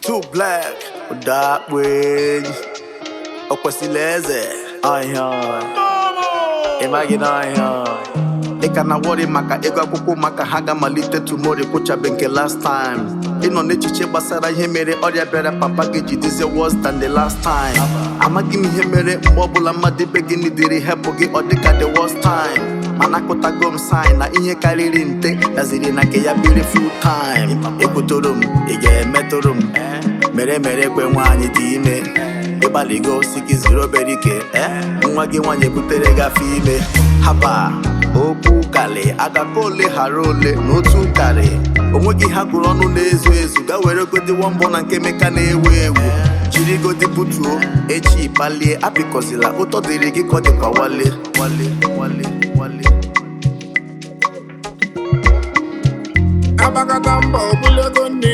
Too black. Ụda akpụ enyi. O kwesịrị eze. Ọhịa. Ịmaghị na ọhịa. Ị ka na worry maka ego akwụkwọ maka ha ga-amalite tomorrow, kwụchabe nke last time. Ịnọ n'echiche gbasara ihe mere ọrịa bịara papa gị ji dizie worse than the last time. Amaghị m ihe mere mgbe ọbụla mmadụ ibe gị nidiri help gị, ọ dịka the worst time. Mana akụtago m sign na ihe karịrị nte yaziri na nke ya biri full time. Ekwutoro m, ị ga-emetụrụ m mere mere kwe nwaanyị dị ime. Ịgbaligo si gị zuru obere ike, eh? Nwa gị nwaanyị ebutere gị afọ ime. Haba okwu kalị agakọ ole ghara ole n'otu karị onweghị ha gụrụ ọnụ na-ezu ezu ga were godi wọmbọ na nke meka na-ewu ewu jiri godi butuo echi palie apịkọzila ụtọ dịrị gị ka ọ dịkwa wale wale wale wale. Agbakọta mbọ obulu ego nne.